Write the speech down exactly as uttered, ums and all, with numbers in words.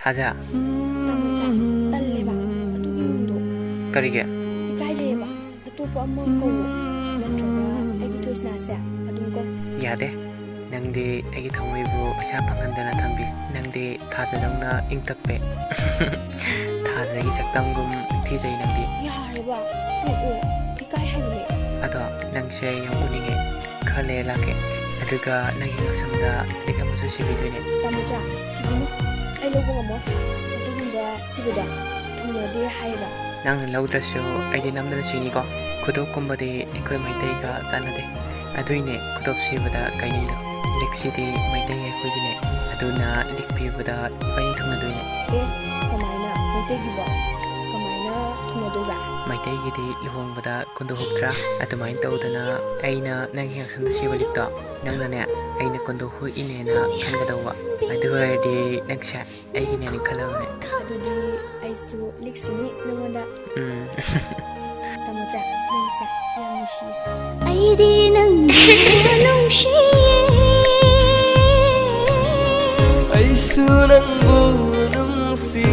ꯑꯖꯥ꯫ ꯇꯥꯃꯣꯆꯥ, ꯇꯜꯂꯦꯕ ꯑꯗꯨꯒꯤ ꯃꯤꯡꯗꯣ꯫ ꯀꯔꯤꯒꯤ? ꯏꯀꯥꯏꯖꯩꯌꯦꯕ꯫ ꯑꯇꯣꯞꯄ ꯑꯃ ꯀꯧꯋꯣ, ꯅꯠꯇ꯭ꯔꯒ ꯑꯩꯒꯤ ꯖꯣꯁꯅꯥꯁꯦ ꯑꯗꯨꯝ ꯀꯧ꯫ ꯌꯥꯗꯦ꯫ ꯅꯪꯗꯤ ꯑꯩꯒꯤ ꯊꯃꯣꯏꯕꯨ ꯄꯩꯁꯥ ꯐꯪꯍꯟꯗꯅ ꯊꯝꯕꯤ꯫ ꯅꯪꯗꯤ ꯊꯥꯖꯗꯧꯅ ꯏꯪ ꯇꯞꯄꯦ꯫ ꯊꯥꯖꯒꯤ ꯁꯛꯇꯝꯒꯨꯝ ꯊꯤꯖꯩ ꯅꯪꯗꯤ꯫ ꯌꯥꯔꯦꯕ, ꯇꯣꯛꯑꯣ꯫ ꯏꯀꯥꯏ ꯍꯥꯏꯕꯅꯦ꯫ ꯑꯗꯣ ꯅꯪꯁꯦ ꯌꯥꯝ ꯎꯅꯤꯡꯉꯦ꯫ ꯈꯔ ꯂꯩꯔ ꯂꯥꯛꯀꯦ꯫ ꯑꯗꯨꯒ ꯅꯪꯒꯤ ꯉꯛꯁꯝꯗ ꯂꯤꯛ ꯑꯃꯁꯨ ꯁꯤꯕꯤꯗꯣꯏꯅꯦ꯫ ꯇꯥꯃꯣꯆꯥ, ꯁꯤꯕꯤꯅꯨ꯫ ꯑꯩ ꯂꯧꯕ ꯉꯝꯃꯣꯏ꯫ ꯑꯗꯨꯒꯨꯝꯕ ꯁꯤꯕꯗꯣ ꯊꯨꯡꯅꯗꯦ ꯍꯥꯏꯌꯦꯕ꯫ ꯅꯪꯅ ꯂꯧꯗ꯭ꯔꯁꯨ ꯑꯩꯗꯤ ꯅꯝꯗꯅ ꯁꯤꯅꯤꯀꯣ꯫ ꯈꯨꯗꯣꯞꯀꯨꯝꯕꯗꯤ ꯑꯩꯈꯣꯏ ꯃꯩꯇꯩꯒ ꯆꯥꯟꯅꯗꯦ꯫ ꯑꯗꯨꯏꯅꯦ ꯈꯨꯗꯣꯞ ꯁꯤꯕꯗ ꯀꯥꯏꯅꯩꯗꯣ꯫ ꯂꯤꯛꯁꯤꯗꯤ ꯃꯩꯇꯩ ꯑꯩꯈꯣꯏꯒꯤꯅꯦ꯫ ꯑꯗꯨꯅ ꯂꯤꯛ ꯄꯤꯕꯗ ꯏꯕꯥꯅꯤ ꯊꯨꯡꯅꯗꯣꯏꯅꯦ꯫ ꯑꯦ, ꯀꯃꯥꯏꯅ? ꯃꯩꯇꯩꯒꯤꯕꯣ ꯀꯃꯥꯏꯅ ꯊꯨꯡꯅꯗꯣꯏꯕ? ꯃꯩꯇꯩꯒꯤꯗꯤ ꯂꯨꯍꯣꯡꯕꯗ ꯀꯨꯟꯗꯣ ꯍꯨꯛꯇ꯭ꯔꯥ? ꯑꯗꯨꯃꯥꯏꯅ ꯇꯧꯗꯅ ꯑꯩꯅ ꯅꯪꯒꯤ ꯉꯛꯁꯝꯗ ꯁꯤꯕ ꯂꯤꯛꯇꯣ ꯅꯪꯅꯅꯦ ꯑꯩꯅ ꯀꯨꯟꯗꯣ ꯍꯨꯛꯏꯅꯦꯅ ꯈꯟꯒꯗꯧꯕ꯫ ꯑꯗꯨ ꯑꯣꯏꯔꯗꯤ ꯅꯪꯁꯦ ꯑꯩꯒꯤꯅꯦꯅ ꯈꯜꯂꯕꯅꯦ꯫ ꯑꯗꯨꯗꯤ ꯑꯩꯁꯨ ꯂꯤꯛꯁꯤꯅꯤ ꯅꯉꯣꯟꯗ꯫ ꯎꯝ꯫ ꯇꯥꯃꯣꯆꯥ, ꯅꯪꯁꯦ ꯌꯥꯝ ꯅꯨꯡꯁꯤꯌꯦ꯫ ꯑꯩꯗꯤ ꯅꯪꯕꯨ ꯅꯨꯡꯁꯤꯌꯦ꯫ ꯑꯩꯁꯨ ꯅꯪꯕꯨ ꯅꯨꯡꯁꯤ꯫